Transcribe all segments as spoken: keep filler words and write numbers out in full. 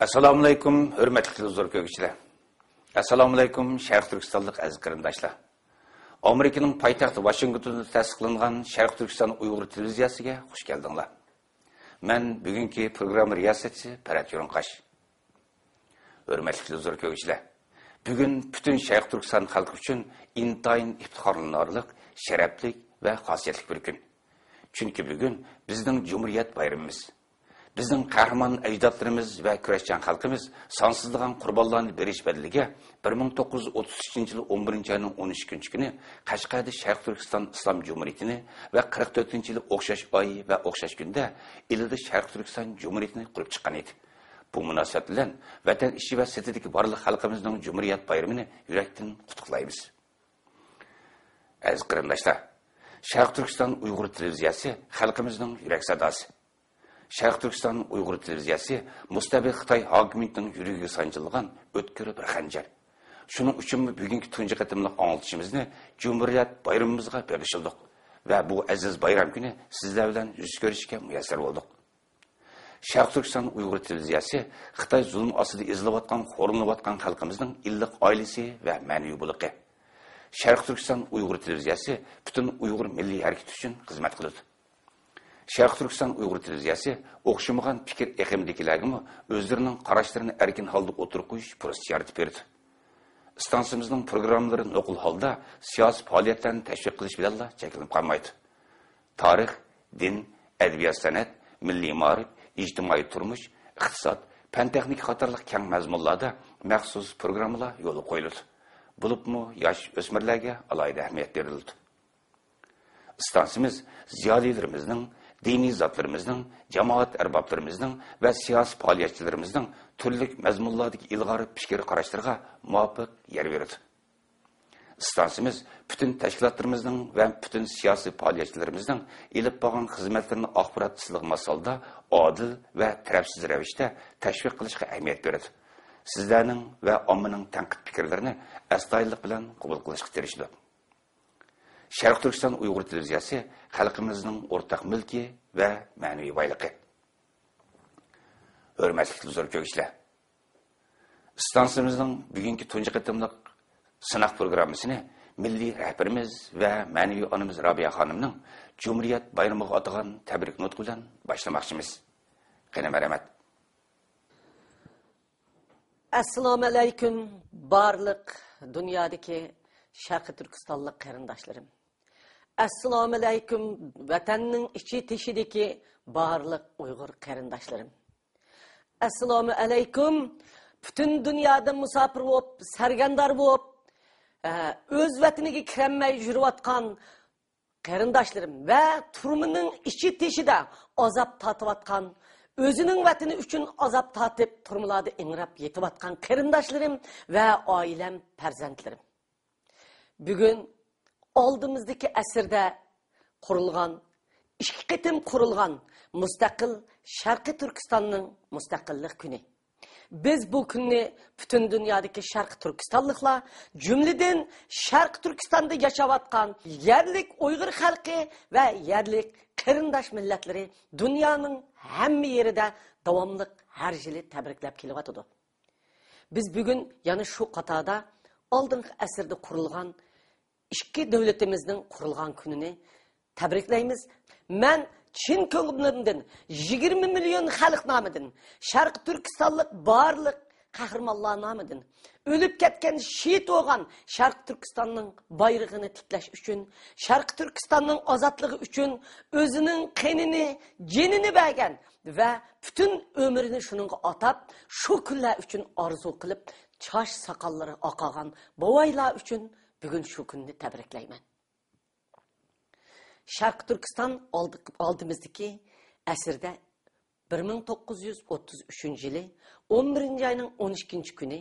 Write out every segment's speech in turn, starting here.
ئەسسالامۇئەلەيكۇم، ھۆرمەتلىك تېلېۋىزور كۆرگۈچىلەر. ئەسسالامۇئەلەيكۇم، شەرقىي تۈركىستانلىق ئەزىز قېرىنداشلار. ئامېرىكىنىڭ پايتەختى ۋاشىنگتوندا تەسىسلەنگەن شەرقىي تۈركىستان ئۇيغۇر تېلېۋىزىيەسىگە خۇش كەلدىڭلار. مەن بۈگۈنكى پروگرامما رىياسەتچىسى پەرھات يورۇنقاش. ھۆرمەتلىك تېلېۋىزور كۆرگۈچىلەر، بۈگۈن پۈتۈن شەرقىي تۈركىستان خەلقى ئۈچۈن ئىنتايىن ئىپتىخارلىنارلىق، شەرەپلىك ۋە خاسىيەتلىك بىر كۈن. چۈنكى بۈگۈن بىزنىڭ جۇمھۇرىيەت بايرىمىمىز. بىزنىڭ قەھرىمان ئەجدادلىرىمىز ۋە كۈرەشچان خەلقىمىز سانسىزلىغان قۇربانلارنى بېرىش بەدىلىگە بىر مىڭ توققۇز يۈز ئوتتۇز ئۈچىنچى يىل ئون بىرىنچى ئاينىڭ ئون ئىككىنچى كۈنى قەشقەردە شەرقىي تۈركىستان ئىسلام جۇمھۇرىيىتىنى ۋە قىرىق تۆتىنچى يىلى ئوخشاش ئاي ۋە ئوخشاش كۈندە ئىلىدا شەرقىي تۈركىستان جۇمھۇرىيىتىنى قۇرۇپ چىققان ئىدى. بۇ مۇناسىۋەت بىلەن ۋەتەن ئىچى ۋە سىرتىدىكى بارلىق خەلقىمىزنىڭ جۇمھۇرىيەت بايرىمىنى يۈرەكتىن قۇتلۇقلايمىز. ئەزىز قېرىنداشلار، شەرقىي تۈركىستان ئۇيغۇر تېلېۋىزىيەسى خەلقىمىزنىڭ يۈرەك ساداسى. شەرقىي تۈركىستان ئۇيغۇر تېلېۋىزىيەسى مۇستەبىت خىتاي ھاكىمىيىتىنىڭ يۈرىكىگە سانجىلغان ئۆتكۈر بىر خەنجەر. شۇنىڭ ئۈچۈنمۇ بۈگۈنكى تۇنجى قېتىملىق ئاڭلىتىشىمىزنى جۇمھۇرىيەت بايرىمىمىزغا بېغىشلىدۇق ۋە بۇ ئەزىز بايرام كۈنى سىزلەر بىلەن يۈز كۆرۈشۈشكە مۇيەسسەر بولدۇق. شەرقىي تۈركىستان ئۇيغۇر تېلېۋىزىيەسى خىتاي زۇلۇم ئاستىدا ئېزىلىۋاتقان، خورلىنىۋاتقان خەلقىمىزنىڭ ئىللىق ئائىلىسى ۋە مەنىۋى بۇلىقى. شەرقىي تۈركىستان ئۇيغۇر تېلېۋىزىيەسى پۈتۈن ئۇيغۇر مىللىي ھەرىكىتى ئۈچۈن خىزمەت قىلىدۇ. شەرقىي تۈركىستان ئۇيغۇر تېلېۋىزىيەسى ئوخشىمىغان پىكىر ئېقىمىدىكىلەرگىمۇ ئۆزلىرىنىڭ قاراشلىرىنى ئەركىن ھالدا ئوتتۇرىغا قويۇش پۇرسىتى يارىتىپ بېرىدۇ. ئىستانسىمىزنىڭ پروگراممىلىرى نوقۇل ھالدا سىياسىي پائالىيەتلەرنى تەشۋىق قىلىش بىلەنلا چەكلىنىپ قالمايدۇ. تارىخ، دىن، ئەدەبىيات-سەنئەت، مىللىي مائارىپ، ئىجتىمائىي تۇرمۇش، ئىقتىساد، پەن-تېخنىكا قاتارلىق كەڭ مەزمۇنلاردا مەخسۇس پروگراممىلار يولغا قويۇلىدۇ. بولۇپمۇ ياش ئۆسمۈرلەرگە ئالاھىدە ئەھمىيەت بېرىلىدۇ. ئىستانسىمىز زىيالىيلىرىمىزنىڭ، دىنىي زاتلىرىمىزنىڭ، جامائەت ئەربابلىرىمىزنىڭ ۋە سىياسىي پائالىيەتچىلىرىمىزنىڭ تۈرلۈك مەزمۇنلاردىكى ئىلغار پىكىر قاراشلىرىغا مۇۋاپىق يەر بېرىدۇ. ئىستانسىمىز پۈتۈن تەشكىلاتلىرىمىزنىڭ ۋە پۈتۈن سىياسىي پائالىيەتچىلىرىمىزنىڭ ئېلىپ بارغان خىزمەتلىرىنى ئاخبارات سىغماس ھالدا ئادىل ۋە تەرەپسىز رەۋىشتە تەشۋىق قىلىشقا ئەھمىيەت بېرىدۇ. سىزلەرنىڭ ۋە ئاممىنىڭ تەنقىد پىكىرلىرىنى ئەستايىدىللىق بىلەن قوبۇل قىلىشقا تىرىشىدۇ. شەرقىي تۈركىستان ئۇيغۇر تېلېۋىزىيەسى خەلقىمىزنىڭ ئورتاق مۈلكى ۋە مەنىۋى بايلىقى. ھۆرمەتلىك تېلېۋىزور كۆرگۈچىلەر! ئىستانسىمىزنىڭ بۈگۈنكى تۇنجى قېتىملىق سىناق پروگراممىسىنى مىللىي رەھبىرىمىز ۋە مەنىۋى ئانىمىز رابىيە خانىمنىڭ جۇمھۇرىيەت بايرىمىغا ئاتىغان تەبرىك نۇتقى بىلەن باشلىماقچىمىز. قېنى، مەرھەمەت. ئەسسالامۇئەلەيكۇم، بارلىق دۇنيادىكى شەرقىي تۈركىستانلىق قېرىنداشلىرىم. ئەسسالامۇئەلەيكۇم، ۋەتەننىڭ ئىچى تېشىدىكى بارلىق ئۇيغۇر قېرىنداشلىرىم. ئەسسالامۇئەلەيكۇم، پۈتۈن دۇنيادا مۇساپىر بولۇپ، سەرگەردان بولۇپ، ئە، ئۆز ۋەتىنىگە كىرەلمەي يۈرۈۋاتقان قېرىنداشلىرىم ۋە تۈرمىنىڭ ئىچى تېشىدا ئازاب تارتىۋاتقان، ئۆزىنىڭ ۋەتىنى ئۈچۈن ئازاب تارتىپ، تۈرمىلەردە ئىڭراپ يېتىۋاتقان قېرىنداشلىرىم ۋە ئائىلەم، پەرزەنتلىرىم. بۈگۈن ئالدىمىزدىكى ئەسىردە قۇرۇلغان، ئىككى قېتىم قۇرۇلغان مۇستەقىل شەرقىي تۈركىستاننىڭ مۇستەقىللىق كۈنى. بىز بۇ كۈننى پۈتۈن دۇنيادىكى شەرقىي تۈركىستانلىقلار، جۈملىدىن شەرقىي تۈركىستاندا ياشاۋاتقان يەرلىك ئۇيغۇر خەلقى ۋە يەرلىك قېرىنداش مىللەتلىرى دۇنيانىڭ ھەممە يېرىدە داۋاملىق ھەر يىلى تەبرىكلەپ كېلىۋاتىدۇ. بىز بۈگۈن يەنە شۇ قاتاردا ئالدىنقى ئەسىردە قۇرۇلغان ئىككى دۆلىتىمىزنىڭ قۇرۇلغان كۈنىنى تەبرىكلەيمىز. مەن چىن كۆڭلۈمدىن يىگىرمە مىليون خەلق نامىدىن، شەرقىي تۈركىستانلىق بارلىق قەھرىمانلار نامىدىن، ئۆلۈپ كەتكەن، شېھىت بولغان شەرقىي تۈركىستاننىڭ بايرىقىنى تىكلەش ئۈچۈن، شەرقىي تۈركىستاننىڭ ئازادلىقى ئۈچۈن ئۆزىنىڭ قېنىنى، جېنىنى بەرگەن ۋە پۈتۈن ئۆمرىنى شۇنىڭغا ئاتاپ، شۇ كۈنلەر ئۈچۈن ئارزۇ قىلىپ، چاچ ساقاللىرى ئاقارغان بوۋايلار ئۈچۈن بۈگۈن شۇ كۈننى تەبرىكلەيمەن. شەرقىي تۈركىستان ئالدى-، ئالدىمىزدىكى ئەسىردە بىر مىڭ توققۇز يۈز ئوتتۇز ئۈچىنچى يىلى ئون بىرىنچى ئاينىڭ ئون ئىككىنچى كۈنى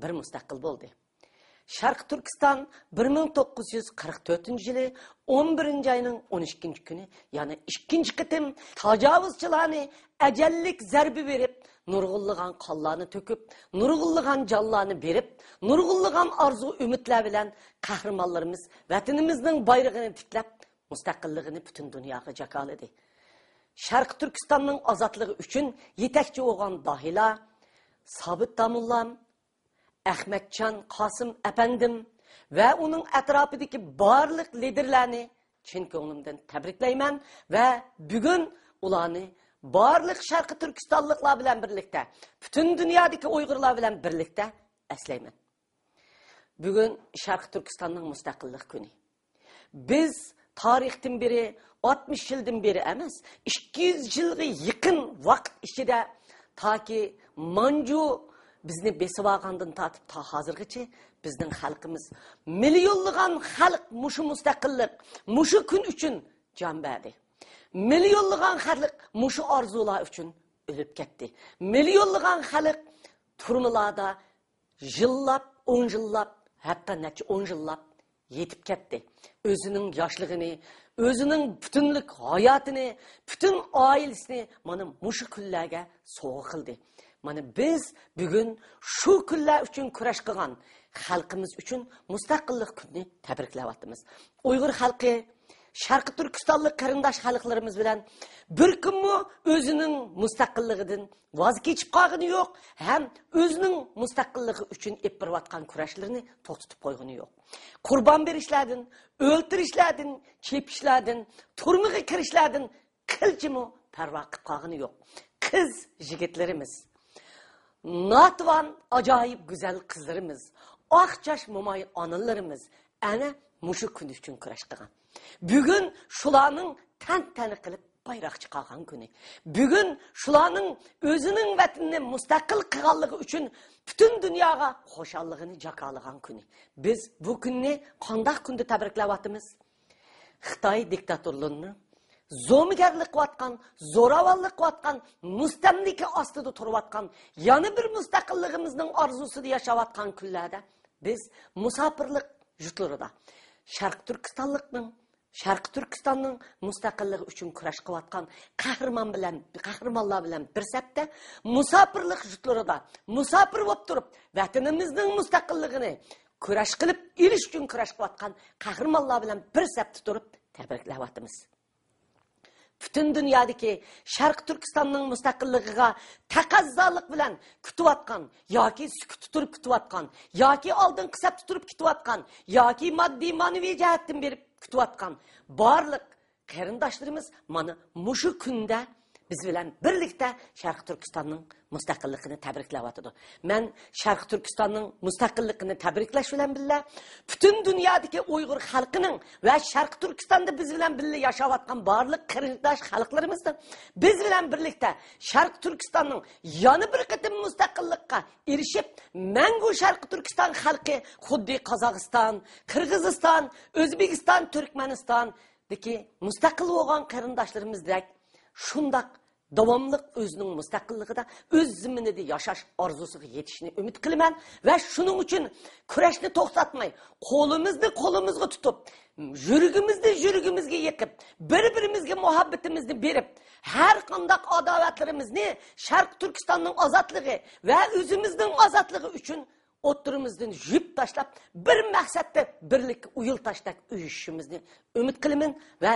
بىر مۇستەقىل بولدى. شەرقىي تۈركىستان بىر مىڭ توققۇز يۈز قىرىق تۆتىنچى يىلى ئون بىرىنچى ئاينىڭ ئون ئىككىنچى كۈنى، يەنى ئىككىنچى قېتىم تاجاۋۇزچىلارنى ئەجەللىك زەربە بېرىپ، نۇرغۇنلىغان قانلارنى تۆكۈپ، نۇرغۇنلىغان جانلارنى بېرىپ، نۇرغۇنلىغان ئارزۇ-ئۈمىدلەر بىلەن قەھرىمانلىرىمىز ۋەتىنىمىزنىڭ بايرىقىنى تىكلەپ، مۇستەقىللىقىنى پۈتۈن دۇنياغا جاكارلىدى. شەرقىي تۈركىستاننىڭ ئازادلىقى ئۈچۈن يېتەكچى بولغان داھىيلار سابىت داموللام، ئەخمەتجان قاسىم ئەپەندىم ۋە ئۇنىڭ ئەتراپىدىكى بارلىق لىدىرلارنى چىن كۆڭلۈمدىن تەبرىكلەيمەن ۋە بۈگۈن ئۇلارنى بارلىق شەرقىي تۈركىستانلىقلار بىلەن بىرلىكتە، پۈتۈن دۇنيادىكى ئۇيغۇرلار بىلەن بىرلىكتە ئەسلەيمەن. بۈگۈن شەرقىي تۈركىستاننىڭ مۇستەقىللىق كۈنى. بىز تارىختىن بېرى، ئاتمىش يىلدىن بېرى ئەمەس، ئىككى يۈز يىلغا يېقىن ۋاقىت ئىچىدە، تاكى مانجۇ بىزنى بېسىۋالغاندىن تارتىپ تا ھازىرغىچە بىزنىڭ خەلقىمىز، مىليونلىغان خەلق مۇشۇ مۇستەقىللىق، مۇشۇ كۈن ئۈچۈن جان بەردى. مىليونلىغان خەلق مۇشۇ ئارزۇلار ئۈچۈن ئۆلۈپ كەتتى. مىليونلىغان خەلق تۈرمىلاردا يىللاپ، ئون يىللاپ، ھەتتا نەچچە ئون يىللاپ يېتىپ كەتتى. ئۆزىنىڭ ياشلىقىنى، ئۆزىنىڭ پۈتۈنلۈك ھاياتىنى، پۈتۈن ئائىلىسىنى مانا مۇشۇ كۈنلەرگە سوۋغا قىلدى. مانا بىز بۈگۈن شۇ كۈنلەر ئۈچۈن كۈرەش قىلغان خەلقىمىز ئۈچۈن مۇستەقىللىق كۈنىنى تەبرىكلەۋاتىمىز. ئۇيغۇر خەلقى شەرقىي تۈركىستانلىق قېرىنداش خەلقلىرىمىز بىلەن بىر كۈنمۇ ئۆزىنىڭ مۇستەقىللىقىدىن ۋاز كېچىپ قالغىنى يوق ھەم ئۆزىنىڭ مۇستەقىللىقى ئۈچۈن ئېلىپ بېرىۋاتقان كۈرەشلىرىنى توختىتىپ قويغىنى يوق. قۇربان بېرىشلەردىن، ئۆلتۈرۈشلەردىن، چېپىشلاردىن، تۈرمىگە كىرىشلەردىن قىلچىمۇ پەرۋا قىلىپ قالغىنى يوق. قىز يىگىتلىرىمىز، ناتىۋان ئاجايىپ گۈزەل قىزلىرىمىز، ئاق چاچ موماي ئانىلىرىمىز ئەنە مۇشۇ كۈن ئۈچۈن كۈرەش قىلغان. بۈگۈن شۇلارنىڭ تەنتەنە قىلىپ بايراق چىقارغان كۈنى. بۈگۈن شۇلارنىڭ ئۆزىنىڭ ۋەتىنىنى مۇستەقىل قىلغانلىقى ئۈچۈن پۈتۈن دۇنياغا خۇشاللىقىنى جاكارلىغان كۈنى. بىز بۇ كۈننى قانداق كۈندە تەبرىكلەۋاتىمىز؟ خىتاي دىكتاتورلىرىنىڭ زومىگەرلىك قىلىۋاتقان، زوراۋانلىق قىلىۋاتقان، مۇستەملىكە ئاستىدا تۇرۇۋاتقان، يەنە بىر مۇستەقىللىقىمىزنىڭ ئارزۇسىدا ياشاۋاتقان كۈنلەردە بىز مۇساپىرلىق يۇرتلىرىدا شەرقىي تۈركىستانلىقنىڭ، شەرقىي تۈركىستاننىڭ مۇستەقىللىقى ئۈچۈن كۈرەش قىلىۋاتقان قەھرىمان بىلەن، قەھرىمانلار بىلەن بىر سەپتە، مۇساپىرلىق يۇرتلىرىدا مۇساپىر بولۇپ تۇرۇپ، ۋەتىنىمىزنىڭ مۇستەقىللىقىنى كۈرەش قىلىپ ئېلىش ئۈچۈن كۈرەش قىلىۋاتقان قەھرىمانلار بىلەن بىر سەپتە تۇرۇپ تەبرىكلەۋاتىمىز. پۈتۈن دۇنيادىكى شەرقىي تۈركىستاننىڭ مۇستەقىللىقىغا تەقەززالىق بىلەن كۈتۈۋاتقان ياكى سۈكۈتتە تۇرۇپ كۈتۈۋاتقان ياكى ئالدىنقى سەپتە تۇرۇپ كۈتۈۋاتقان ياكى ماددىي مەنىۋى جەھەتتىن بېرىپ كۈتۈۋاتقان بارلىق قېرىنداشلىرىمىز مانا مۇشۇ كۈندە بىز بىلەن بىرلىكتە شەرقىي تۈركىستاننىڭ مۇستەقىللىقىنى تەبرىكلەۋاتىدۇ. مەن شەرقىي تۈركىستاننىڭ مۇستەقىللىقىنى تەبرىكلەش بىلەن بىللە، پۈتۈن دۇنيادىكى ئۇيغۇر خەلقىنىڭ ۋە شەرقىي تۈركىستاندا بىز بىلەن بىللە ياشاۋاتقان بارلىق قېرىنداش خەلقلىرىمىزنىڭ بىز بىلەن بىرلىكتە شەرقىي تۈركىستاننىڭ يەنە بىر قېتىم مۇستەقىللىققا ئېرىشىپ، مەڭگۈ شەرقىي تۈركىستان خەلقى خۇددى قازاقىستان، قىرغىزىستان، ئۆزبېكىستان، تۈركمەنىستان، دىكى مۇستەقىل بولغان قېرىنداشلىرىمىزدەك شۇنداق داۋاملىق ئۆزىنىڭ مۇستەقىللىقىدا ئۆز زېمىنىدا ياشاش ئارزۇسىغا يېتىشىنى ئۈمىد قىلىمەن ۋە شۇنىڭ ئۈچۈن كۈرەشنى توختاتماي، قولىمىزنى قولىمىزغا تۇتۇپ، يۈرىكىمىزنى يۈرىكىمىزگە يېقىپ، بىر-بىرىمىزگە مۇھەببىتىمىزنى بېرىپ، ھەر قانداق ئاداۋەتلىرىمىزنى شەرقىي تۈركىستاننىڭ ئازادلىقى ۋە ئۆزىمىزنىڭ ئازادلىقى ئۈچۈن ئوتتۇرىمىزدىن يۇيۇپ تاشلاپ، بىر مەقسەتتە بىرلىككە ئۇيۇل تاشتەك ئۇيۇشۇشىمىزنى ئۈمىد قىلىمەن ۋە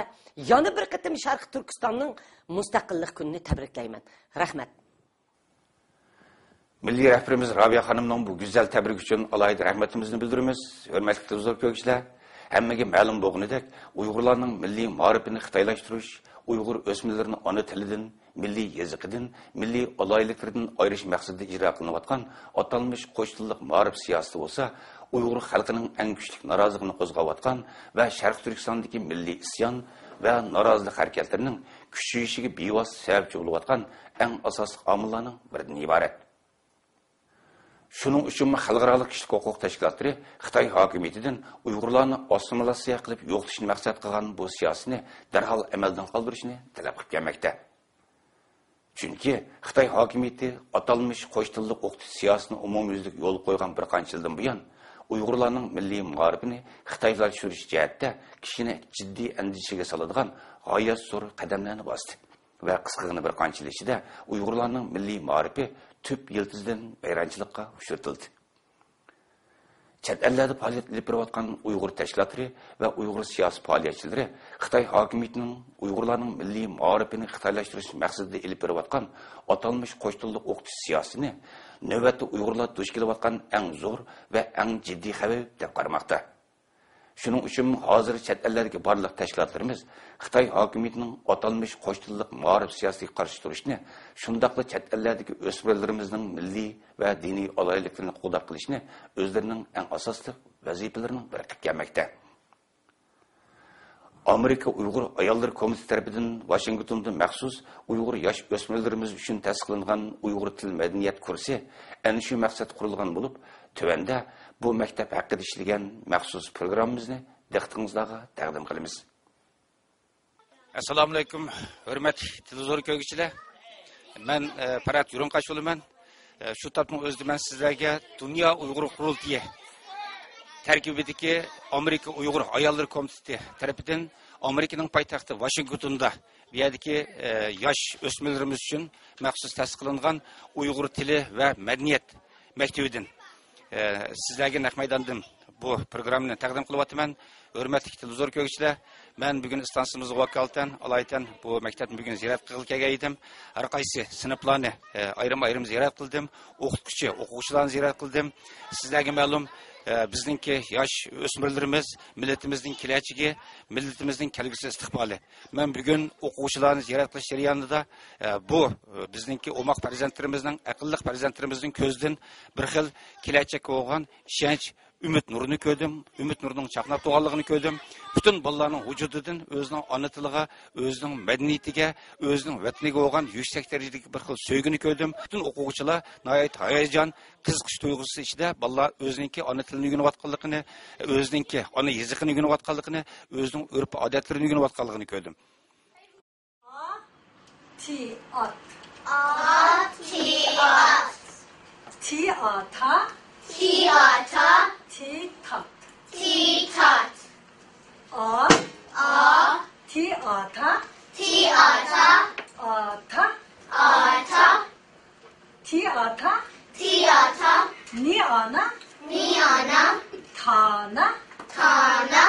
يەنە بىر قېتىم شەرقىي تۈركىستاننىڭ مۇستەقىللىق كۈنىنى تەبرىكلەيمەن. رەھمەت. مىللىي رەھبىرىمىز رابىيە خانىمنىڭ بۇ گۈزەل تەبرىكى ئۈچۈن ئالاھىدە رەھمىتىمىزنى بىلدۈرىمىز. ھۆرمەتلىك تېلېۋىزور كۆرگۈچىلەر، ھەممىگە مەلۇم بولغىنىدەك، ئۇيغۇرلارنىڭ مىللىي مائارىپىنى خىتايلاشتۇرۇش، ئۇيغۇر ئۆسمۈرلىرىنى ئانا تىلىدىن، مىللىي يېزىقىدىن، مىللىي ئالاھىدىلىكلىرىدىن ئايرىش مەقسىتىدە ئىجرا قىلىنىۋاتقان ئاتالمىش قوش تىللىق مائارىپ سىياسىتى بولسا، ئۇيغۇر خەلقىنىڭ ئەڭ كۈچلۈك نارازىلىقىنى قوزغاۋاتقان ۋە شەرقىي تۈركىستاندىكى مىللىي ئىسيان ۋە نارازىلىق ھەرىكەتلىرىنىڭ كۈچىيىشىگە بىۋاسىتە سەۋەبچى بولۇۋاتقان ئەڭ ئاساسلىق ئامىللارنىڭ بىرىدىن ئىبارەت. شۇنىڭ ئۈچۈنمۇ خەلقئارالىق كىشىلىك ھوقۇق تەشكىلاتلىرى خىتاي ھاكىمىيىتىدىن ئۇيغۇرلارنى ئاسسىمىلياتسىيە قىلىپ يوقىتىشنى مەقسەت قىلغان بۇ سىياسىتىنى دەرھال ئەمەلدىن قالدۇرۇشنى تەلەپ قىلىپ كەلمەكتە. چۈنكى خىتاي ھاكىمىيىتى ئاتالمىش قوش تىللىق ئوقۇتۇش سىياسىتىنى ئومۇميۈزلۈك يولغا قويغان بىر قانچە يىلدىن بۇيان، ئۇيغۇرلارنىڭ مىللىي مائارىپىنى خىتايلاشتۇرۇش جەھەتتە كىشىنى جىددىي ئەندىشىگە سالىدىغان غايەت زور قەدەملەرنى باستى ۋە قىسقىغىنە بىر قانچە يىل ئىچىدە ئۇيغۇرلارنىڭ مىللىي مائارىپى تۈپ يىلتىزىدىن ۋەيرانچىلىققا ئۇچرىتىلدى. چەت ئەللەردە پائالىيەت ئېلىپ بېرىۋاتقان ئۇيغۇر تەشكىلاتلىرى ۋە ئۇيغۇر سىياسىي پائالىيەتچىلىرى خىتاي ھاكىمىيىتىنىڭ ئۇيغۇرلارنىڭ مىللىي مائارىپىنى خىتايلاشتۇرۇش مەقسىتىدە ئېلىپ بېرىۋاتقان ئاتالمىش قوش تىللىق ئوقۇتۇش سىياسىتىنى نۆۋەتتە ئۇيغۇرلار دۇچ كېلىۋاتقان ئەڭ زور ۋە ئەڭ جىددىي خەۋپ دەپ قارىماقتا. شۇنىڭ ئۈچۈن ھازىر چەت ئەللەردىكى بارلىق تەشكىلاتلىرىمىز خىتاي ھاكىمىيىتىنىڭ ئاتالمىش قوش تىللىق مائارىپ سىياسىتىگە قارشى تۇرۇشنى، شۇنداقلا چەت ئەللەردىكى ئۆسمۈرلىرىمىزنىڭ مىللىي ۋە دىنىي ئالاھىدىلىكلىرىنى قوغداپ قېلىشنى ئۆزلىرىنىڭ ئەڭ ئاساسلىق ۋەزىپىلىرىنىڭ بىرى قىلىپ كەلمەكتە. ئامېرىكا ئۇيغۇر ئاياللىرى كومىتېتى تەرىپىدىن ۋاشىنگتوندا مەخسۇس ئۇيغۇر ياش ئۆسمۈرلىرىمىز ئۈچۈن تەسىس قىلىنغان ئۇيغۇر تىل مەدەنىيەت كۇرسى ئەنە شۇ مەقسەتتە قۇرۇلغان بولۇپ، تۆۋەندە بۇ مەكتەپ ھەققىدە ئىشلىگەن مەخسۇس پروگراممىمىزنى دىققىتىڭىزلارغا تەقدىم قىلىمىز. ئەسسالامۇئەلەيكۇم، ھۆرمەتلىك تېلېۋىزور كۆرگۈچىلەر. مەن، ئە، پەرھات يۇرۇنقاش بولىمەن. ئە، شۇ تاپنىڭ ئۆزىدە مەن سىزلەرگە دۇنيا ئۇيغۇر قۇرۇلتىيى تەركىبىدىكى ئامېرىكا ئۇيغۇر ئاياللىرى كومىتېتى تەرىپىدىن ئامېرىكىنىڭ پايتەختى ۋاشىنگتوندا بۇ يەردىكى، ئە، ياش ئۆسمۈرلىرىمىز ئۈچۈن مەخسۇس تەسىس قىلىنغان ئۇيغۇر تىلى ۋە مەدەنىيەت مەكتىۋىدىن، ئە، سىزلەرگە نەق مەيداندىن بۇ پروگراممىنى تەقدىم قىلىۋاتىمەن. ھۆرمەتلىك تېلېۋىزور كۆرگۈچىلەر، مەن بۈگۈن ئىستانسىمىزغا ۋاكالىتەن، ئالايىتەن بۇ مەكتەپنى بۈگۈن زىيارەت قىلغىلى كەلگەن ئىدىم. ھەر قايسى سىنىپلارنى، ئە، ئايرىم-ئايرىم زىيارەت قىلدىم. ئوقۇتقۇچى، ئوقۇغۇچىلارنى زىيارەت قىلدىم. سىزلەرگە مەلۇم، ئە، بىزنىڭكى ياش ئۆسمۈرلىرىمىز مىللىتىمىزنىڭ كېلەچىكى، مىللىتىمىزنىڭ كەلگۈسى ئىستىقبالى. مەن بۈگۈن ئوقۇغۇچىلارنى زىيارەت قىلىش جەريانىدا، ئە، بۇ، ئە، بىزنىڭكى ئوماق پەرزەنتلىرىمىزنىڭ، ئەقىللىق پەرزەنتلىرىمىزنىڭ كۆزىدىن بىر خىل كېلەچەككە بولغان ئىشەنچ، ئۈمىد نۇرىنى كۆردۈم. ئۈمىد نۇرىنىڭ چاقناپ تۇرغانلىقىنى كۆردۈم. پۈتۈن بالىلارنىڭ ۋۇجۇدىدىن ئۆزىنىڭ ئانا تىلىغا، ئۆزىنىڭ مەدەنىيىتىگە، ئۆزىنىڭ ۋەتىنىگە بولغان يۈكسەك دەرىجىدىكى بىر خىل سۆيگۈنى كۆردۈم. پۈتۈن ئوقۇغۇچىلار ناھايىتى ھاياجان، قىزىقىش تۇيغۇسى ئىچىدە بالىلار ئۆزىنىڭكى ئانا تىلىنى ئۆگىنىۋاتقانلىقىنى، ئۆزىنىڭكى ئانا يېزىقىنى ئۆگىنىۋاتقانلىقىنى، ئۆزىنىڭ ئۆرپ-ئادەتلىرىنى ئۆگىنىۋاتقانلىقىنى كۆردۈم. ئا، تى، ئات. ئا، تى، ئات. تى، ئا، تا. تى، ئا، تا. تى، تات. تى، تات. ئا. ئا. تى، ئا، تا. تى، ئا، تا. ئاتا. ئاتا. تى، ئاتا. تى، ئاتا. نى، ئانا. نى، ئانا. تانا. تانا.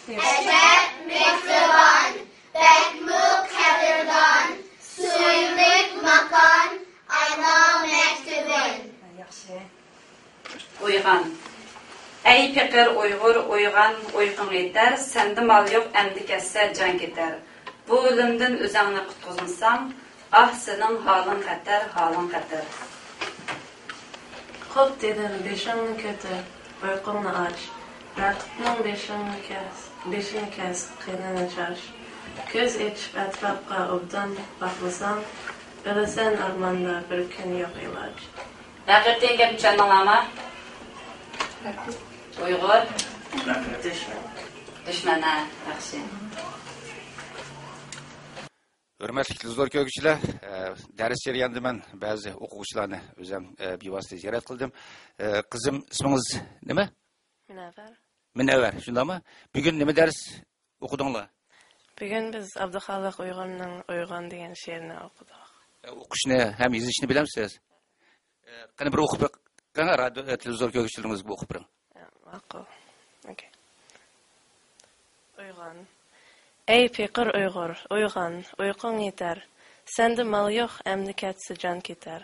ئەجەب مېھرىبان، بەكمۇ قەدىردان، سۆيۈملۈك ماكان، ئانا مەكتىۋىم. ياخشى. ئويغان. ئەي پېقىر ئۇيغۇر، ئويغان، ئۇيقۇڭ يېتەر، سەندە مال يوق، ئەمدى كەتسە جان كېتەر. بۇ ئۆلۈمدىن ئۆزۈڭنى قۇتقۇزمىساڭ، ئاھ، سېنىڭ ھالىڭ خەتەر، ھالىڭ خەتەر. خوپ دېدىم، بېشىڭنى كۆتۈر، ئۇيقۇڭنى ئاچ. رەقىبنىڭ بېشىڭنى كەس، بېشىنى كەس، قېنىنى چاچ. كۆز ئېچىپ ئەتراپقا ئوبدان باقمىساڭ، ئۆلىسەن ئارماندا، بىر كۈن يوق ئىلاج. رەقىب دېگەن گەپنى چۈشەندىڭلارمۇ؟ ئۇيغۇر؟ دۈشمەن. دۈشمەن، ھە، ياخشى. ھۆرمەتلىك تېلېۋىزور كۆرگۈچىلەر، ئە، دەرس جەريانىدا مەن بەزى ئوقۇغۇچىلارنى ئۆزۈم، ئە، بىۋاسىتە زىيارەت قىلدىم. ئە، قىزىم، ئىسمىڭىز نېمە؟ مۇنەۋۋەر. مۇنەۋۋەر، شۇنداقمۇ؟ بۈگۈن نېمە دەرس ئوقۇدۇڭلار؟ بۈگۈن بىز ئابدۇخالىق ئۇيغۇرنىڭ ئويغان دېگەن شېئىرىنى ئوقۇدۇق. ئە، ئوقۇشنى ھەم يېزىشنى بىلەمسىز؟ ئە، قېنى بىر ئوقۇپ بېقىڭ، رادىيو، ئە، تېلېۋىزور كۆرگۈچىلىرىمىزگە بىر ئوقۇپ بېرىڭ. ئە، ماقۇل. ئوكەي. ئويغان. ئەي پېقىر ئۇيغۇر، ئويغان، ئۇيقۇڭ يېتەر. سەندە مال يوق، ئەمدى كەتسە جان كېتەر.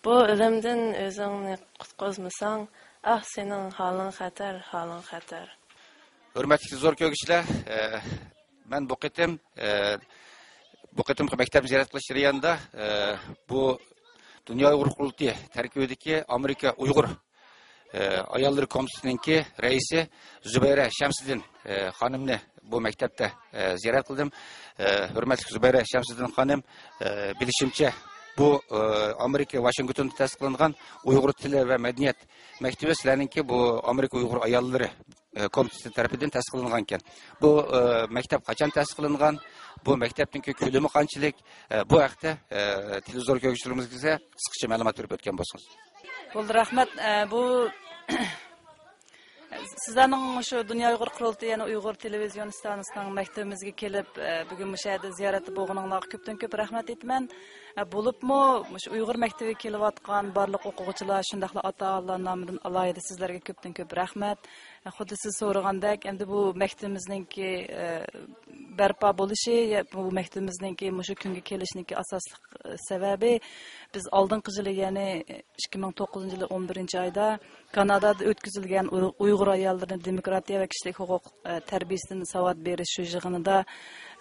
بۇ ئۆلۈمدىن ئۆزۈڭنى قۇتقۇزمىساڭ، ئاھ، سېنىڭ ھالىڭ خەتەر، ھالىڭ خەتەر. ھۆرمەتلىك تېلېۋىزور كۆرگۈچىلەر، ئە، مەن بۇ قېتىم، ئە، بۇ قېتىمقى مەكتەپنى زىيارەت قىلىش جەريانىدا، ئە، بۇ دۇنيا ئۇيغۇر قۇرۇلتىيى تەركىبىدىكى ئامېرىكا ئۇيغۇر، ئە، ئاياللىرى كومىتېتىنىڭكى رەئىسى زۇبەيرە شەمسىدىن، ئە، خانىمنى بۇ مەكتەپتە، ئە، زىيارەت قىلدىم. ئە، ھۆرمەتلىك زۇبەيرە شەمسىدىن خانىم، ئە، بىلىشىمچە، بۇ، ئە، ئامېرىكا ۋاشىنگتوندا تەسىس قىلىنغان ئۇيغۇر تىلى ۋە مەدەنىيەت مەكتىۋى سىلەرنىڭكى بۇ ئامېرىكا ئۇيغۇر ئاياللىرى، ئە، كومىتېتى تەرىپىدىن تەسىس قىلىنغانىكەن. بۇ، ئە، مەكتەپ قاچان تەسىس قىلىنغان؟ بۇ مەكتەپنىڭكى كۆلىمى قانچىلىك؟ ئە، بۇ ھەقتە، ئە، تېلېۋىزور كۆرگۈچىلىرىمىزگە قىسقىچە مەلۇمات بېرىپ ئۆتكەن بولسىڭىز. بولدى، رەھمەت. ئە، بۇ سىزلەرنىڭ شۇ دۇنيا ئۇيغۇر قۇرۇلتىيى، يەنى ئۇيغۇر تېلېۋىزىيون ئىستانسىسىنىڭ مەكتىۋىمىزگە كېلىپ، ئە، بۈگۈن مۇشۇ يەردە زىيارەتتە بولغىنىڭلارغا كۆپتىن كۆپ رەھمەت ئېيتىمەن. ئە، بولۇپمۇ مۇشۇ ئۇيغۇر مەكتىۋىگە كېلىۋاتقان بارلىق ئوقۇغۇچىلار، شۇنداقلا ئاتا-ئانىلار نامىدىن ئالاھىدە سىزلەرگە كۆپتىن كۆپ رەھمەت. ئە، خۇددى سىز سورىغاندەك، ئەمدى بۇ مەكتىۋىمىزنىڭكى، ئە، بەرپا بولۇشى، بۇ مەكتىۋىمىزنىڭكى مۇشۇ كۈنگە كېلىشىنىڭكى ئاساسلىق، ئە، سەۋەبى، بىز ئالدىنقى يىلى، يەنى ئىككى مىڭ توققۇزىنچى يىلى ئون بىرىنچى ئايدا كانادادا ئۆتكۈزۈلگەن ئۇ-، ئۇيغۇر ئاياللىرىنى دېموكراتىيە ۋە كىشىلىك ھوقۇق، ئە، تەربىيەسىدىن ساۋات بېرىش شۇ يىغىنىدا،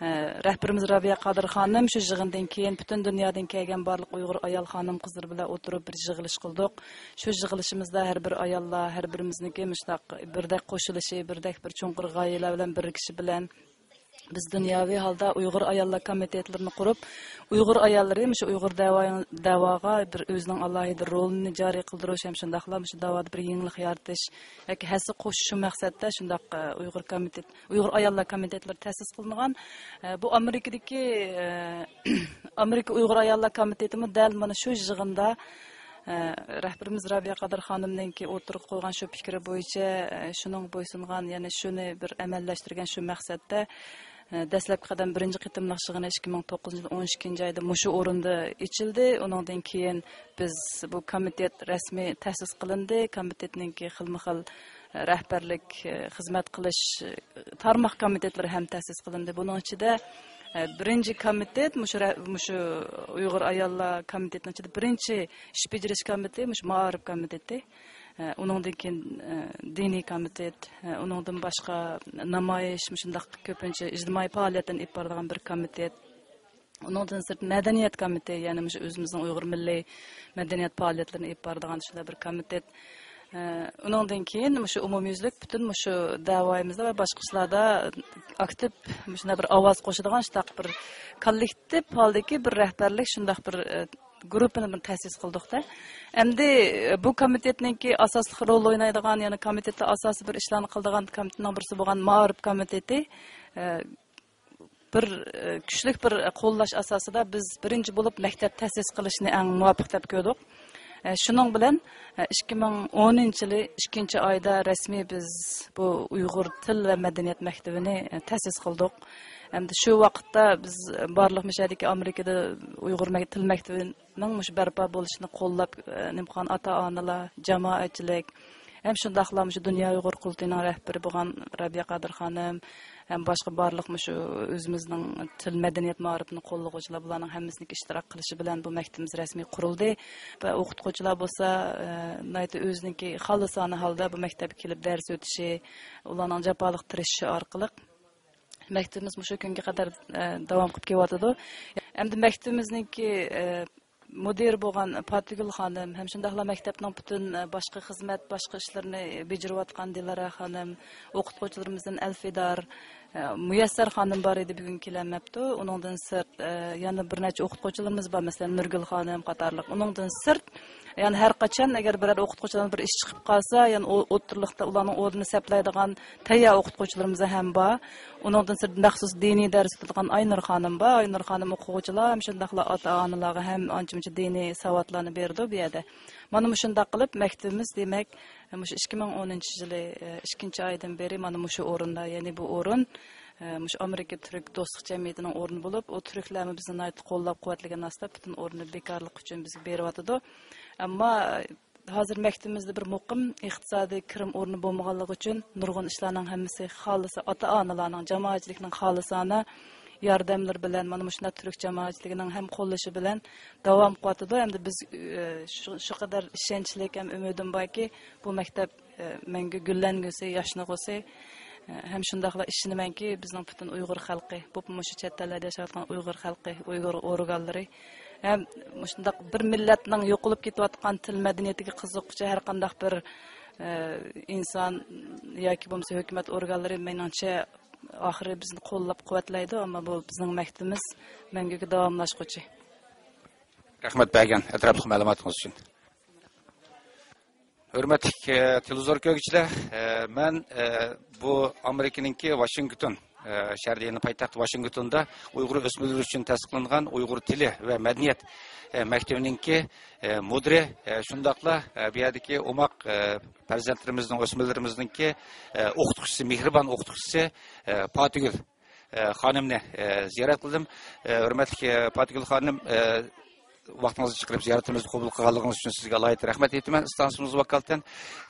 ئە، رەھبىرىمىز رابىيە قادىر خانىم شۇ يىغىندىن كېيىن پۈتۈن دۇنيادىن كەلگەن بارلىق ئۇيغۇر ئايال خانىم قىزلىرى بىلەن ئولتۇرۇپ بىر يىغىلىش قىلدۇق. شۇ يىغىلىشىمىزدا ھەر بىر ئاياللار، ھەر بىرىمىزنىڭكى مۇشۇنداق بىردەك قوشۇلۇشى، بىردەك بىر چوڭقۇر غايىلەر بىلەن بىرلىكىشى بىلەن، بىز دۇنياۋى ھالدا ئۇيغۇر ئاياللار كومىتېتلىرىنى قۇرۇپ، ئۇيغۇر ئاياللىرى مۇشۇ ئۇيغۇر دەۋا-، دەۋاغا بىر ئۆزىنىڭ ئالاھىدە رولىنى جارى قىلدۇرۇش ھەم شۇنداقلا مۇشۇ دەۋادا بىر يېڭىلىق يارىتىش ياكى ھەسسە قوشۇش شۇ مەقسەتتە شۇنداق، ئە، ئۇيغۇر كومىتېت، ئۇيغۇر ئاياللار كومىتېتلىرى تەسىس قىلىنغان. ئە، بۇ ئامېرىكىدىكى، ئە، ئامېرىكا ئۇيغۇر ئاياللار كومىتېتىمۇ دەل مانا شۇ يىغىندا، ئە، رەھبىرىمىز رابىيە قادىر خانىمنىڭكى ئوتتۇرىغا قويغان شۇ پىكرى بويىچە، ئە، شۇنىڭغا بويسۇنغان، يەنى شۇنى بىر ئەمەلىيلەشتۈرگەن شۇ مەقسەتتە، ئە، دەسلەپكى قەدەم بىرىنچى قېتىملىق يىغىنى ئىككى مىڭ توققۇزىنچى يىل ئون ئىككىنچى ئايدا مۇشۇ ئورۇندا ئېچىلدى. ئۇنىڭدىن كېيىن بىز بۇ كومىتېت رەسمىي تەسىس قىلىندى. كومىتېتنىڭكى خىلمۇ خىل، ئە، رەھبەرلىك، ئە، خىزمەت قىلىش، ئە، تارماق كومىتېتلىرى ھەم تەسىس قىلىندى. بۇنىڭ ئىچىدە، ئە، بىرىنچى كومىتېت مۇشۇ رە-، مۇشۇ ئۇيغۇر ئاياللار كومىتېتىنىڭ ئىچىدە بىرىنچى ئىش بېجىرىش كومىتېتى مۇشۇ مائارىپ كومىتېتى. ئە، ئۇنىڭدىن كېيىن، ئە، دىنىي كومىتېت، ئە، ئۇنىڭدىن باشقا نامايىش، مۇشۇنداق كۆپىنچە ئىجتىمائىي پائالىيەتلەرنى ئېلىپ بارىدىغان بىر كومىتېت. ئۇنىڭدىن سىرت مەدەنىيەت كومىتېتى، يەنى مۇشۇ ئۆزىمىزنىڭ ئۇيغۇر مىللىي مەدەنىيەت پائالىيەتلىرىنى ئېلىپ بارىدىغان شۇنداق بىر كومىتېت. ئە، ئۇنىڭدىن كېيىن مۇشۇ ئومۇميۈزلۈك پۈتۈن مۇشۇ دەۋايىمىزدا ۋە باشقا ئىشلاردا ئاكتىپ مۇشۇنداق بىر ئاۋاز قوشىدىغان شۇنداق بىر كوللېكتىپ ھالدىكى بىر رەھبەرلىك شۇنداق بىر، ئە، گۇرۇپپىنى بىر تەسىس قىلدۇق-دە. ئەمدى، ئە، بۇ كومىتېتنىڭكى ئاساسلىق رول ئوينايدىغان، يەنى كومىتېتتا ئاساسىي بىر ئىشلارنى قىلىدىغان كومىتېتنىڭ بىرسى بولغان مائارىپ كومىتېتى، ئە، بىر، ئە، كۈچلۈك بىر قوللاش ئاساسىدا بىز بىرىنچى بولۇپ مەكتەپ تەسىس قىلىشنى ئەڭ مۇۋاپىق دەپ كۆردۇق. ئە، شۇنىڭ بىلەن، ئە، ئىككى مىڭ ئونىنچى يىلى ئىككىنچى ئايدا رەسمىي بىز بۇ ئۇيغۇر تىل ۋە مەدەنىيەت مەكتىۋىنى، ئە، تەسىس قىلدۇق. ئەمدى شۇ ۋاقىتتا بىز بارلىق مۇشۇ يەردىكى ئامېرىكىدا ئۇيغۇر مەك-، تىل مەكتىۋىنىڭ مۇشۇ بەرپا بولۇشىنى قوللاپ، ئە، نېمە قىلغان ئاتا-ئانىلار، جامائەتچىلىك، ھەم شۇنداقلا مۇشۇ دۇنيا ئۇيغۇر قۇرۇلتىيىنىڭ رەھبىرى بولغان رابىيە قادىر خانىم، ھەم باشقا بارلىق مۇشۇ ئۆزىمىزنىڭ تىل مەدەنىيەت مائارىپىنى قوللىغۇچىلار، بۇلارنىڭ ھەممىسىنىڭ ئىشتىراك قىلىشى بىلەن بۇ مەكتىپىمىز رەسمىي قۇرۇلدى. ۋە ئوقۇتقۇچىلار بولسا، ئە، ناھايىتى ئۆزىنىڭكى خالىسانە ھالدا بۇ مەكتەپكە كېلىپ دەرس ئۆتۈشى، ئۇلارنىڭ جاپالىق تىرىشىشى ئارقىلىق مەكتىپىمىز مۇشۇ كۈنگە قەدەر، ئە، داۋام قىلىپ كېلىۋاتىدۇ. ئەمدى مەكتىپىمىزنىڭكى، ئە، مۇدىرى بولغان پاتىگۈل خانىم ھەم شۇنداقلا مەكتەپنىڭ پۈتۈن، ئە، باشقا خىزمەت، باشقا ئىشلىرىنى بېجىرىۋاتقان دىلارا خانىم، ئوقۇتقۇچىلىرىمىزدىن ئەلفىدار، ئە، مۇيەسسەر خانىم بار ئىدى، بۈگۈن كېلەلمەپتۇ. ئۇنىڭدىن سىرت، ئە، يەنە بىر نەچچە ئوقۇتقۇچىلىرىمىز بار، مەسىلەن، نۇرگۈل خانىم قاتارلىق. ئۇنىڭدىن سىرت، يەنى ھەر قاچان ئەگەر بىرەر ئوقۇتقۇچىلارنىڭ بىر ئىشى چىقىپ قالسا، يەنى ئو-، ئوتتۇرىلىقتا ئۇلارنىڭ ئورنىنى سەپلەيدىغان تەييار ئوقۇتقۇچىلىرىمىز ھەم بار. ئۇنىڭدىن سىرت مەخسۇس دىنىي دەرس ئۆتىدىغان ئاينۇر خانىم بار. ئاينۇر خانىم ئوقۇغۇچىلار ھەم شۇنداقلا ئاتا-ئانىلارغا ھەم ئانچە-مۇنچە دىنىي ساۋاتلارنى بېرىدۇ بۇ يەردە. مانا مۇشۇنداق قىلىپ مەكتىپىمىز، دېمەك، مۇشۇ ئىككى مىڭ ئونىنچى يىلى، ئىككىنچى ئايدىن بېرى مانا مۇشۇ ئورۇندا، يەنى بۇ ئورۇن، مۇشۇ ئامېرىكا تۈرك دوستلۇق جەمئىيىتىنىڭ ئورنى بولۇپ، ئۇ تۈركلەرمۇ بىزنى ناھايىتى قوللاپ-قۇۋۋەتلىگەن ئاستا پۈتۈن ئورنى بىكارلىق ئۈچۈن بىزگە بېرىۋاتىدۇ. ئەمما ھازىر مەكتىپىمىزدە بىر مۇقىم ئىقتىسادىي كىرىم ئورنى بولمىغانلىقى ئۈچۈن نۇرغۇن ئىشلارنىڭ ھەممىسى خالىسا ئاتا-ئانىلارنىڭ، جامائەتچىلىكنىڭ خالىسانە ياردەملىرى بىلەن، مانا مۇشۇنداق تۈرك جامائەتچىلىكىنىڭ ھەم قوللىشى بىلەن داۋام قىلىۋاتىدۇ. ئەمدى بىز، ئە، شۇ، شۇ قەدەر ئىشەنچلىك ھەم ئۈمىدىم باركى، بۇ مەكتەپ، ئە، مەڭگۈ گۈللەنگۈسى، ياشنىغۇسى، ئە، ھەم شۇنداقلا ئىشىنىمەنكى، بىزنىڭ پۈتۈن ئۇيغۇر خەلقى، بولۇپمۇ مۇشۇ چەت ئەللەردە ياشاۋاتقان ئۇيغۇر خەلقى، ئۇيغۇر ئورگانلىرى ھەم مۇشۇنداق بىر مىللەتنىڭ يوقىلىپ كېتىۋاتقان تىل مەدەنىيىتىگە قىزىققۇچى ھەر قانداق بىر، ئە، ئىنسان ياكى بولمىسا ھۆكۈمەت ئورگانلىرى، مېنىڭچە، ئاخىرى بىزنى قوللاپ-قۇۋۋەتلەيدۇ، ئەمما بۇ بىزنىڭ مەكتىپىمىز مەڭگۈگە داۋاملاشقۇچى. رەھمەت بەرگەن ئەتراپلىق مەلۇماتىڭىز ئۈچۈن. ھۆرمەتلىك، ئە، تېلېۋىزور كۆرگۈچىلەر، ئە، مەن، ئە، بۇ ئامېرىكىنىڭكى ۋاشىنگتون ئە، شەھىرى، يەنى پايتەخت ۋاشىنگتوندا ئۇيغۇر ئۆسمۈرلىرى ئۈچۈن تەسىس قىلىنغان ئۇيغۇر تىلى ۋە مەدەنىيەت، ئە، مەكتىۋىنىڭكى، ئە، مۇدىرى، ئە، شۇنداقلا، ئە، بۇ يەردىكى ئوماق، ئە، پەرزەنتلىرىمىزنىڭ، ئۆسمۈرلىرىمىزنىڭكى، ئە، ئوقۇتقۇچىسى، مېھرىبان ئوقۇتقۇچىسى، ئە، پاتىگۈل، ئە، خانىمنى، ئە، زىيارەت قىلدىم. ئە، ھۆرمەتلىك، ئە، پاتىگۈل خانىم، ئە، ۋاقتىڭىزنى چىقىرىپ زىيارىتىمىزنى قوبۇل قىلغانلىقىڭىز ئۈچۈن سىزگە ئالاھىدە رەھمەت ئېيتىمەن ئىستانسىمىز ۋاكالىتەن.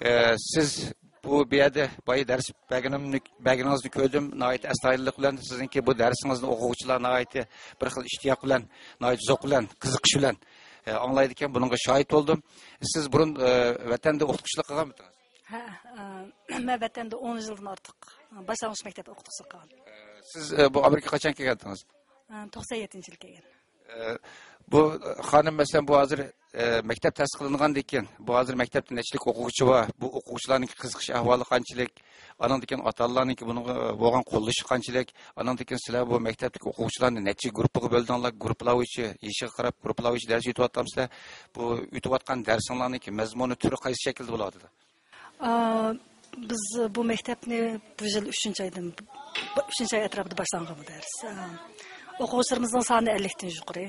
ئە، سىز بۇ، بۇ يەردە بايا دەرس بەرگىنىمنى، بەرگىنىڭىزنى كۆردۈم. ناھايىتى ئەستايىدىللىق بىلەن سىزنىڭكى بۇ دەرسىڭىزنى ئوقۇغۇچىلار ناھايىتى بىر خىل ئىشتىياق بىلەن، ناھايىتى زوق بىلەن، قىزىقىش بىلەن، ئە، ئاڭلايدىكەن. بۇنىڭغا شاھىت بولدۇم. سىز بۇرۇن، ئە، ۋەتەندە ئوقۇتقۇچىلىق قىلغانمىدىڭىز؟ ھە، ئە، مەن ۋەتەندە ئون يىلدىن ئارتۇق باشلانغۇچ مەكتەپ ئوقۇتقۇچىلىق قىلغان. سىز، ئە، بۇ ئامېرىكىغا قاچان كەلگەنتىڭىز؟ ئە، توقسەن يەتتىنچى يىلى كەلگەن. ئە، بۇ خانىم، مەسىلەن، بۇ ھازىر، ئە، مەكتەپ تەسىس قىلىنغاندىن كېيىن، بۇ ھازىر مەكتەپتە نەچچىلىك ئوقۇغۇچى بار، بۇ ئوقۇغۇچىلارنىڭ قىزىقىش ئەھۋالى قانچىلىك، ئانىڭدىن كېيىن ئاتا-ئانىلارنىڭكى بۇنىڭغا بولغان قوللىشى قانچىلىك، ئانىڭدىن كېيىن سىلەر بۇ مەكتەپتىكى ئوقۇغۇچىلارنى نەچچە گۇرۇپپىغا بۆلدۈڭلار، گۇرۇپپىلار بويىچە، يېشىغا قاراپ گۇرۇپپىلار بويىچە دەرس ئۆتۈۋاتامسىلەر؟ بۇ ئۆتۈۋاتقان دەرسىڭلارنىڭكى مەزمۇنى، تۈرى قايسى شەكىلدە بولۇۋاتىدۇ؟ ئا، بىز بۇ مەكتەپنى بۇ يىل ئۈچىنچى ئايدىن، ئۈچىنچى ئاي ئەتراپىدا باشلانغان بۇ دەرس. ئا، ئوقۇغۇچىلىرىمىزنىڭ سانى ئەللىكتىن يۇقىرى.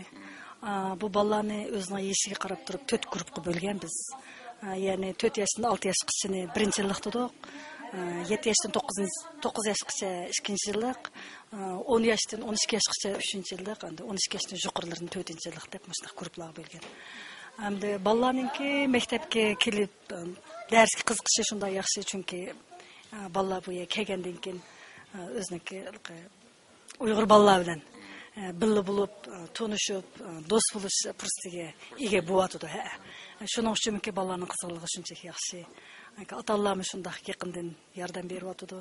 ئا، بۇ بالىلارنى ئۆزىنىڭ يېشىغا قاراپ تۇرۇپ تۆت گۇرۇپپىغا بۆلگەن بىز. ئا، يەنى تۆت ياشتىن ئالتە ياشقىچىنى بىرىنچى يىللىق دېدۇق. ئا، يەتتە ياشتىن توققۇزىنچى، توققۇز ياشقىچە ئىككىنچى يىللىق. ئا، ئون ياشتىن ئون ئىككى ياشقىچە ئۈچىنچى يىللىق، ئەمدى ئون ئىككى ياشتىن يۇقىرىلىرىنى تۆتىنچى يىللىق دەپ مۇشۇنداق گۇرۇپپىلارغا بۆلگەن. ئەمدى بالىلارنىڭكى مەكتەپكە كېلىپ، دەرسكە قىزىقىشى شۇنداق ياخشى، چۈنكى، ئە، بالىلار بۇ يەرگە كەلگەندىن كېيىن، ئە، ئۆزىنىڭكى ئۇيغۇر بالىلار بىلەن، ئە، بىللە بولۇپ، ئە، تونۇشۇپ، ئە، دوست بولۇش پۇرسىتىگە ئىگە بولۇۋاتىدۇ، ھە. شۇنىڭ ئۈچۈنمىكى بالىلارنىڭ قىزغىنلىقى شۇنچىلىك ياخشى. ئاتا-ئانىلارمۇ شۇنداق يېقىندىن ياردەم بېرىۋاتىدۇ.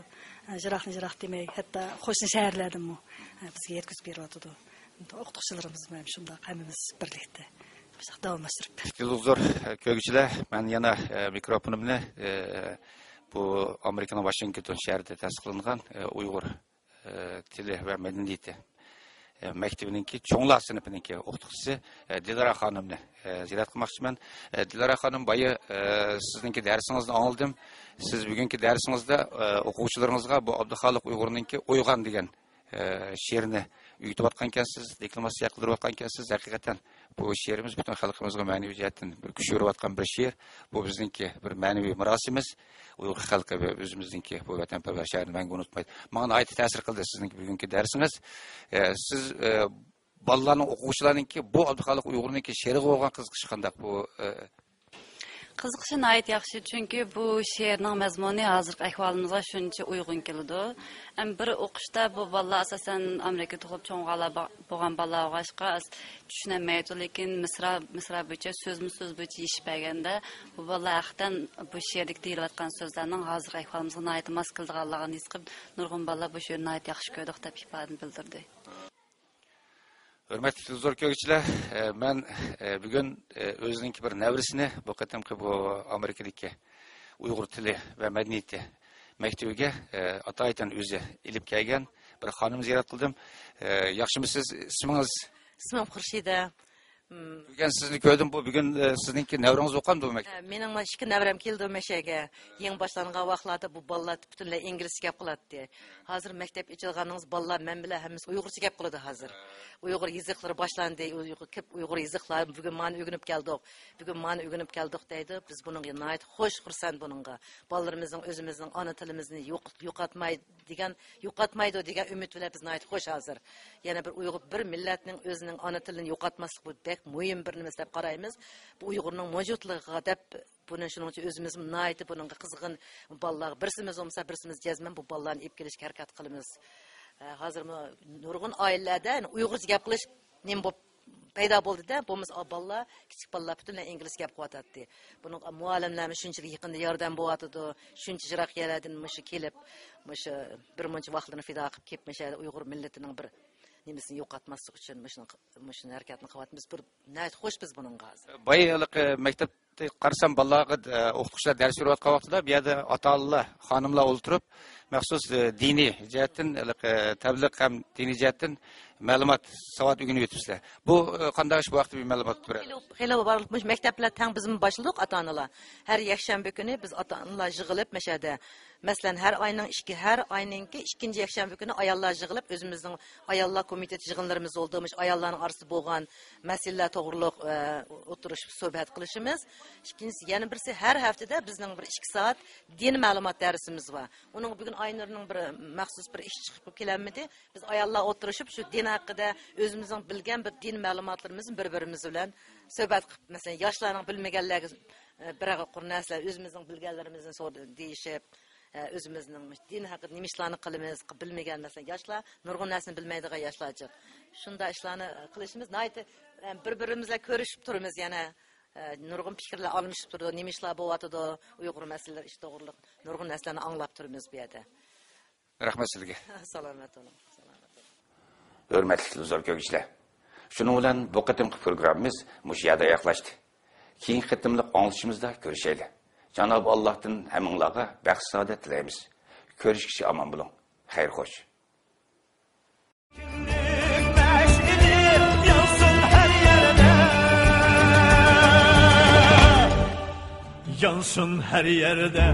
ئە، يىراقنى يىراق دېمەي، ھەتتا قوشنا شەھەرلەردىنمۇ، ئە، بىزگە يەتكۈزۈپ بېرىۋاتىدۇ. ئوقۇتقۇچىلىرىمىزمۇ ھەم شۇنداق، ھەممىمىز بىرلىكتە شۇنداق داۋاملاشتۇرۇپ. ئەزىز ھۇزۇر كۆرگۈچىلەر، مەن يەنە، ئە، مىكروفونۇمنى، ئە، بۇ ئامېرىكىنىڭ ۋاشىنگتون شەھىرىدە تەسىس قىلىنغان، ئە، ئۇيغۇر، ئە، تىلى ۋە مەدەنىيىتى، ئە، مەكتىپىنىڭكى چوڭلار سىنىپىنىڭكى ئوقۇتقۇچىسى، ئە، دىلارا خانىمنى، ئە، زىيارەت قىلماقچىمەن. ئە، دىلارا خانىم، بايا، ئە، سىزنىڭكى دەرسىڭىزنى ئاڭلىدىم. سىز بۈگۈنكى دەرسىڭىزدە، ئە، ئوقۇغۇچىلىرىڭىزغا بۇ ئابدۇخالىق ئۇيغۇرنىڭكى ئويغان دېگەن ئە، شېئىرنى ئۆگىتىۋاتقانكەنسىز، دېكلاماتسىيە قىلدۇرۇۋاتقانكەنسىز. ھەقىقەتەن بۇ شېئىرىمىز پۈتۈن خەلقىمىزغا مەنىۋى جەھەتتىن بىر كۈچ بېرىۋاتقان بىر شېئىر. بۇ بىزنىڭكى بىر مەنىۋى مىراسىمىز. ئۇيغۇر خەلقى ۋە ئۆزىمىزنىڭكى بۇ ۋەتەنپەرۋەر شائىرنى مەڭگۈ ئۇنتۇمايدۇ. ماڭا ناھايىتى تەسىر قىلدى سىزنىڭكى بۈگۈنكى دەرسىڭىز. ئە، سىز، ئە، بالىلارنىڭ، ئوقۇغۇچىلارنىڭكى بۇ ئابدۇخالىق ئۇيغۇرنىڭكى شېئىرىغا بولغان قىزىقىشى قانداق؟ بۇ، ئە، قىزىقىشى ناھايىتى ياخشى، چۈنكى بۇ شېئىرنىڭ مەزمۇنى ھازىرقى ئەھۋالىمىزغا شۇنچە ئۇيغۇن كېلىدۇ. ھەم بىر ئوقۇشتا بۇ بالىلار ئاساسەن ئامېرىكىدا تۇغۇلۇپ چوڭ بولغان بالىلار بولغاچقا، ئاز چۈشىنەلمەيدۇ، لېكىن مىسرا، مىسرا بويىچە، سۆزمۇ سۆز بويىچە يېشىپ بەرگەندە، بۇ بالىلار ھەقىقەتەن بۇ شېئىردىكى دېيىلىۋاتقان سۆزلەرنىڭ ھازىرقى ئەھۋالىمىزغا ناھايىتى ماس كېلىدىغانلىقىنى ھېس قىلىپ، نۇرغۇن بالىلار بۇ شېئىرنى ناھايىتى ياخشى كۆردۇق دەپ ئىپادىنى بىلدۈردى. ھۆرمەتلىك تېلېۋىزور كۆرگۈچىلەر، ئە، مەن، ئە، بۈگۈن، ئە، ئۆزىنىڭكى بىر نەۋرىسىنى بۇ قېتىمقى بۇ ئامېرىكىدىكى ئۇيغۇر تىلى ۋە مەدەنىيىتى مەكتىۋىگە، ئە، ئاتايىتەن ئۆزى ئېلىپ كەلگەن بىر خانىمنى زىيارەت قىلدىم. ئە، ياخشىمۇسىز؟ ئىسمىڭىز؟ ئىسمىم خۇرشىدە. مم. بۈگۈن سىزنى كۆردۈم. بۇ بۈگۈن، ئە، سىزنىڭكى نەۋرىڭىز ئوقۇغان بۇ مەكتەپ؟ ئە، مېنىڭ مانا ئىككى نەۋرەم كېلىدۇ مەشەگە. يېڭى باشلانغان ۋاقىتلاردا بۇ بالىلار پۈتۈنلەي ئىنگلىزچە گەپ قىلاتتى. ھازىر مەكتەپ ئېچىلغانىڭىز بالىلار مەن بىلەن ھەممىسى ئۇيغۇرچە گەپ قىلىدۇ ھازىر. ئۇيغۇر يېزىقلىرى باشلاندى. ئۇيغۇر، كۆپ ئۇيغۇر يېزىقلار بۈگۈن مانا ئۆگىنىپ كەلدۇق. بۈگۈن مانا ئۆگىنىپ كەلدۇق دەيدۇ. بىز بۇنىڭغا ناھايىتى خۇش، خۇرسەن بۇنىڭغا. بالىلىرىمىزنىڭ ئۆزىمىزنىڭ ئانا تىلىمىزنى يوق-، يوقاتماي دېگەن، يوقاتمايدۇ دېگەن ئۈمىد بىلەن بىز ناھايىتى خۇش ھازىر. يەنە بىر ئۇيغۇر، بىر مىللەتنىڭ ئۆزىنىڭ ئانا تىلىنى يوقاتماسلىق بۇ بەك مۇھىم بىر نېمىسى دەپ قارايمىز. بۇ ئۇيغۇرنىڭ مەۋجۇتلۇقىغا دەپ بۇنى شۇنىڭ ئۈچۈن ئۆزىمىزمۇ ناھايىتى بۇنىڭغا قىزغىن. بالىلارغا بىرسىمىز بولمىسا، بىرسىمىز جەزمەن بۇ بالىلارنى ئېلىپ كېلىشكە ھەرىكەت قىلىمىز. ئە، ھازىرمۇ نۇرغۇن ئائىلىلەردە، يەنى ئۇيغۇرچە گەپ قىلىش نېمە بولۇپ پەيدا بولدى-دە، بولمىسا بالىلار، كىچىك بالىلار پۈتۈنلەي ئىنگلىزچە گەپ قىلىۋاتاتتى. بۇنىڭغا مۇئەللىملەرمۇ شۇنچىلىك يېقىندا ياردەم بولۇۋاتىدۇ، شۇنچە يىراق يەرلەردىن مۇشۇ كېلىپ، مۇشۇ بىر مۇنچە ۋاقىتلىرىنى پىدا قىلىپ كېلىپ، مۇشۇ يەردە ئۇيغۇر مىللىتىنىڭ بىر نېمىسىنى يوقاتماسلىق ئۈچۈن مۇشۇنى، مۇشۇنى ھەرىكەتنى قىلىۋاتىمىز. بىر ناھايىتى خۇش بىز بۇنىڭغا ھازىر. بايا ھېلىقى مەكتەپ قارىسام، بالىلارغا، ئە، ئوقۇتقۇچىلار دەرس بېرىۋاتقان ۋاقتىدا، بۇ يەردە ئاتا-ئانىلار، خانىملار ئولتۇرۇپ، مەخسۇس، ئە، دىنىي جەھەتتىن، ئە، تەبلىغ ھەم دىنىي جەھەتتىن مەلۇمات، ساۋات ئۆگىنىپ ئۆتۈپسىلەر. بۇ، ئە، قانداق ئىش، بۇ ھەقتە بىر مەلۇمات بېرەلىسىز؟ خېلى، خېلى بارلىق مۇشۇ مەكتەپلەر تەڭ بىزمۇ باشلىدۇق ئاتا-ئانىلار. ھەر يەكشەنبە كۈنى بىز ئاتا-ئانىلار يىغىلىپ مەشەدە، مەسىلەن، ھەر ئاينىڭ ئىككى، ھەر ئاينىڭكى ئىككىنچى يەكشەنبە كۈنى ئاياللار يىغىلىپ، ئۆزىمىزنىڭ ئاياللار كومىتېتى يىغىنلىرىمىز بولدى. مۇشۇ ئاياللارنىڭ ئارىسىدا بولغان مەسىلىلەر توغرۇلۇق، ئە، ئولتۇرۇشۇپ سۆھبەت قىلىشىمىز. ئىككىنچىسى، يەنە بىرسى، ھەر ھەپتىدە بىزنىڭ بىر ئىككى سائەت دىن مەلۇمات دەرسىمىز بار. ئۇنىڭغا بۈگۈن ئاينۇرنىڭ بىر مەخسۇس بىر ئىشى چىقىپ كېلەلمىدى. بىز ئاياللار ئولتۇرۇشۇپ، شۇ دىن ھەققىدە، ئۆزىمىزنىڭ بىلگەن بىر دىن مەلۇماتلىرىمىزنى بىر-بىرىمىز بىلەن سۆھبەت قىلىپ، مەسىلەن، ياشلارنىڭ بىلمىگەنلەرگە، ئە، بىرەر قۇر نەرسىلەر، ئۆزىمىزنىڭ بىلگەنلىرىمىزنى سورا-، دېيىشىپ، ئە، ئۆزىمىزنىڭ دىن ھەققىدە نېمە ئىشلارنى قىلىمىز، بىلمىگەن، مەسىلەن، ياشلار، نۇرغۇن نەرسىنى بىلمەيدىغان ياشلار جىق. شۇنداق ئىشلارنى قىلىشىمىز ناھايىتى، ئە، بىر-بىرىمىز بىلەن كۆرۈشۈپ تۇرىمىز يەنە. ئە، نۇرغۇن پىكىرلەر ئالمىشىپ تۇرىدۇ، نېمە ئىشلار بولۇۋاتىدۇ، ئۇيغۇر مەسىلىلىرى ئىش توغرۇلۇق نۇرغۇن نەرسىلەرنى ئاڭلاپ تۇرىمىز بۇ يەردە. رەھمەت سىزگە. سالامەت بولۇڭ، سالامەت بولۇڭ. ھۆرمەتلىك تېلېۋىزور كۆرگۈچىلەر، شۇنىڭ بىلەن بۇ قېتىمقى پروگراممىمىز مۇشۇ يەردە ئاياغلاشتى. كېيىنكى قېتىملىق ئاڭلىشىمىزدا كۆرۈشەيلى. جانابى ئاللاھتىن ھەممىڭلارغا بەخت-سائادەت تىلەيمىز. كۆرۈشكىچە ئامان بولۇڭ. خەير خوش. يانسۇن ھەر يەردە.